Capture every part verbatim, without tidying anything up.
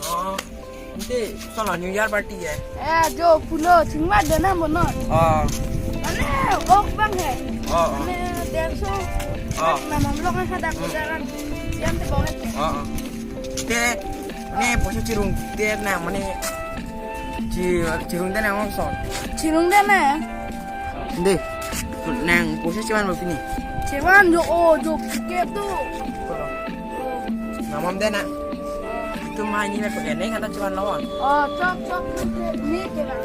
Oh, nanti soal New Year party ya? Eh, jo pulo, chingmat dana monon. Oh. Mane, ok bang he. Oh, oh. Mane, derso. Oh. Mama belok nang hadak jalan. Siam te bang he. Oh, oh. Te, ne poisa chirung te na, mane, chi, chirung te na ngong son. Chirung te na. Dei, nang poisa chevan ma pini? Chevan jo, o, jo, kep tu. Namam dei na. Itum hai ni me pakai neng ada chevan lawan. Oh, chok, chok, ni ke na.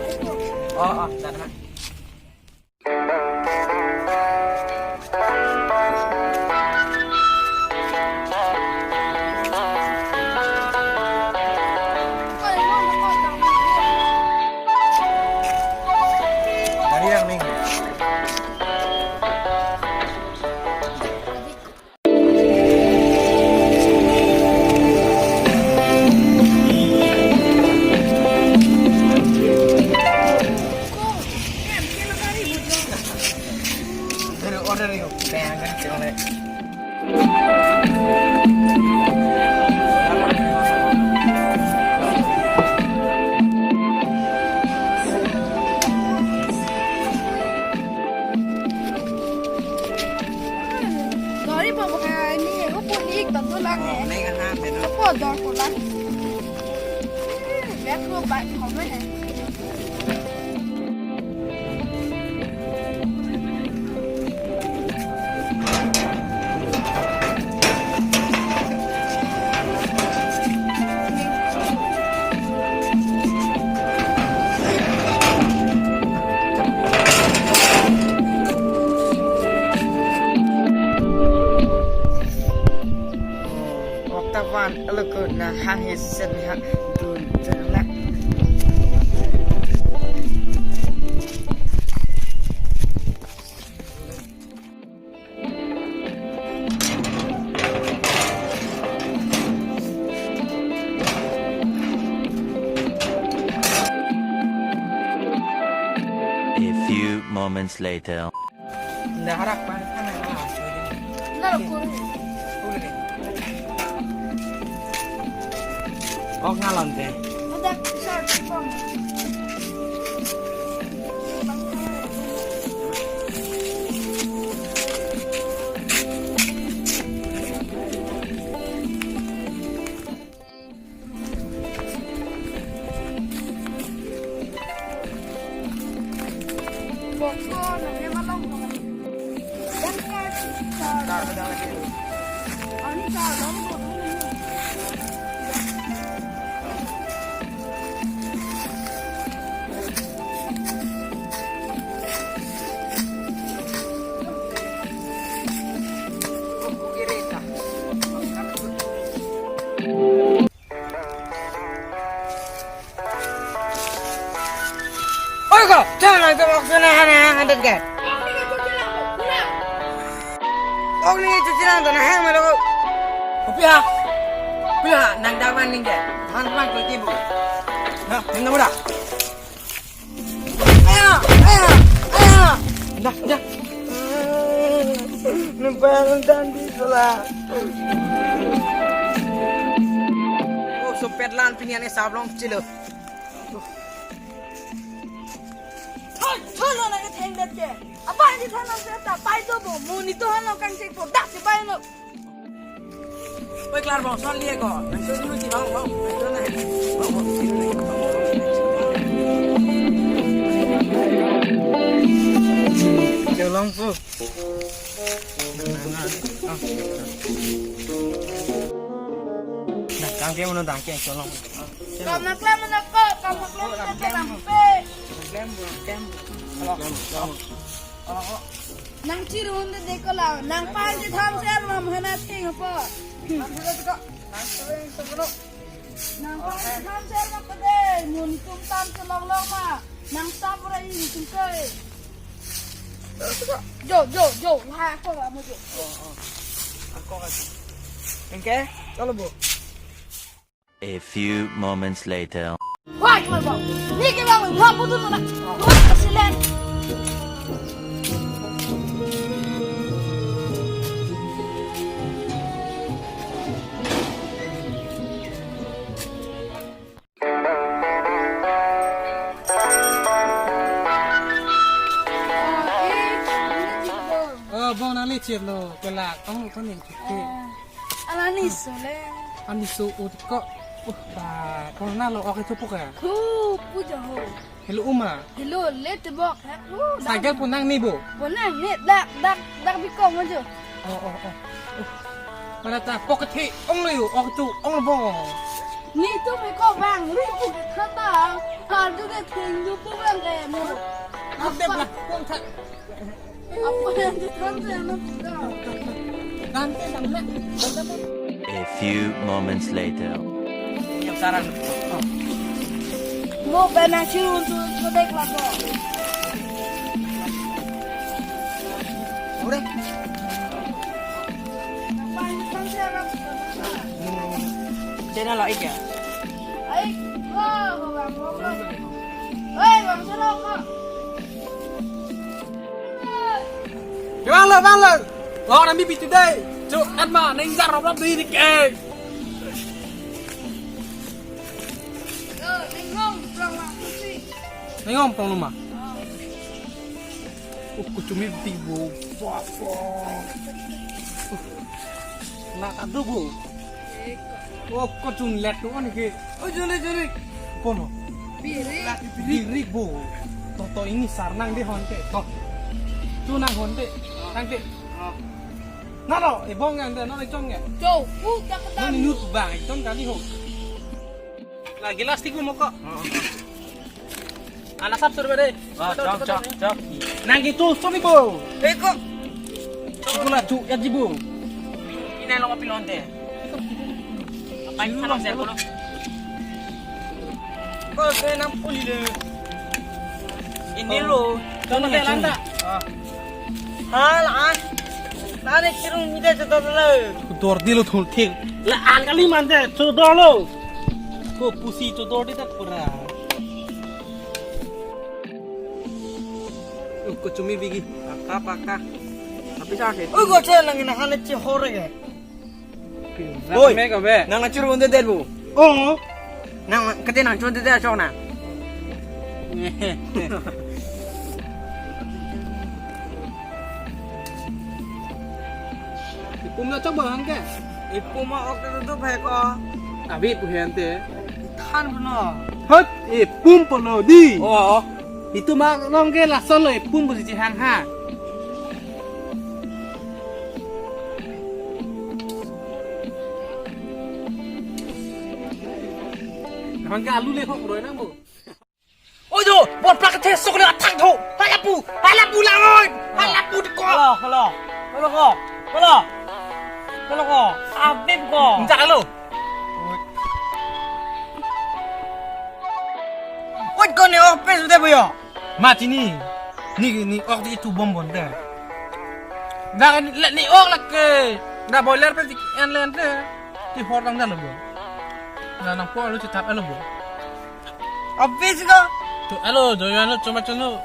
Oh, oh, dah, dah. Dari yang ning. Order, order yuk. Pengen kan kita. Dori bo baka ni, upo ni ik tanto lang eh. Neng aha, beno. Upo dor ko lang. Bet ko ba ko me eh. Okta van aloko na hang his set ni ha tu jana. A few moments later. Nda harak pa, kan na. Nda kur. Kur ni. Ok ngalon te. Ada short form. Oi ko, jangan nang tolok sana hana hana dekat. Ong ni cuci lang to na hang malo ko. Kopi ha? Pila nang dawan ning ke? Hang mang ko tibu. Nah, nang mura. Aya, aya, aya. Dah, dah. Nempel dan di sela. Oh, sopet lan pini ane sablong chilo. Thoi, thoi lo na ke theng det ke. Apa ni thana se ta pai to bo, mo ni to hano kang chek po, dak si pai lo. Oi, klar bang, sol liye ko. Nang to dulu si bang, bang. Nang to na. Bang, bang, sini na. Bang, bang. Cholong po. Nah, tangke mano tangke, cholong. Kam na klem na ko, kam na klem na ko, lampe. Klem, klem. Nang chirun de de ko la, nang pal de tham se mam hana thing po. Nang pal de tham se mam ko de, mo ni tum tam se long long ma. Nang tam pura in tum ko. Jo, jo, jo, ha ko la mo jo. Ako ka. Engke, chalo bo. A few moments later. Wah, gimana bang? Ni ke bang, bang putu tu na. Wah, kesilen. Chelo, kela, kamu ko ni, oke. Eh, ala ni so le. Ani so, o ko, uh, ba, corona lo, oke, chupu ka. Ku, puja ho. Hello, uma. Hello, le tebok, ha? Uh, dak. Cycle pu nang ni bo. Pu nang ni, dak, dak, dak bikong ajo. Oh, oh, oh. Oh. Mana ta, pocket he, ong lo yo, oke tu, ong lo bo. Ni tu me ko bang, ni pu ke thata. Har du ke thing du pu bang ke mo. Update lah, kung tha. A few moments later. Mo bana si untuk kedek lako. Udah. Channel lo ik ya? Ai, ko, ko, ko, ko. Oi, bang, solo ko. Bang lo, bang lo. Lo nami pi today. Chu, atma, neng jar rop rop di dik eh. Yo, neng ngong, prong ma, pusi. Neng ngong, prong luma. Oh. Uh, kuchumi di bo. Wah, wah. Uh. Na kadu bo. Oh, ko chun let tu on ke. Oh, jole, jole. Kono? Birik. Birik bo. Toto ini sarnang de honte. To. Chunang honte. Tangte. Na lo, e bong yang de, na lo chong ya. Cho, pu tak. Nang nut bang, chong kali ho. Lagi lastik mo ko. Ana sap sur bade. Ah, chok, chok, chok. Nang gitu, sobi bo. Eh, kok. Aku na chu, ya jibo. Ini lo pilon te. Apa ini salam saya dulu? Kok saya nampun ini? Ini lo. Kamu saya landa. Ah. Hal ah. Nane kirung mida jatuh dulu. Dor dilo thul thil. La an kali mande, chodor lo. Ko pusi chodor di tak pura. Uh, ko chumi bigi. Paka, paka. Tapi sa ke. Oh, ko che lang na hale che hore ke. Oi, me ka be. Nang achur unde det bu. Oh. Nang kete nang chun te chok na. Ipum na chok bang ke. Ipum ma ok te tu bhai ko. Abi pu hen te. Than bu no. Hot, ipum polo di. Oh. Itu ma long ke lason lo ipum bu si hang ha. Hang ke alu le hok roi nang bu. Oi jo, bot plak the sok le athak tho. Hala pu, hala pu lang oi. Hala pu de ko. Halo, halo. Halo ko. Halo. Halo ko. Abib ko. Njak lo. Oi ko ne office de boyo. Ma chini. Ni ni ok di itu bom bon de. Da le ni ok lak ke. Da boiler pe dik en len de. Ti hor dang dan lo bo. Da nang po lo ti tap lo bo. Office ko. Tu alo, do yo alo, cuma cunu.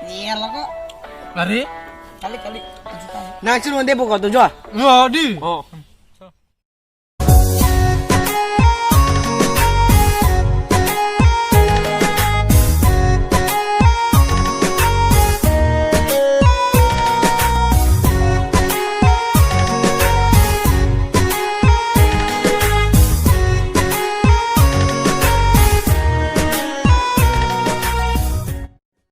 Ni alo ko. Lari? Kali, kali. Nang cunu de buka tu jo. Yo di. Oh.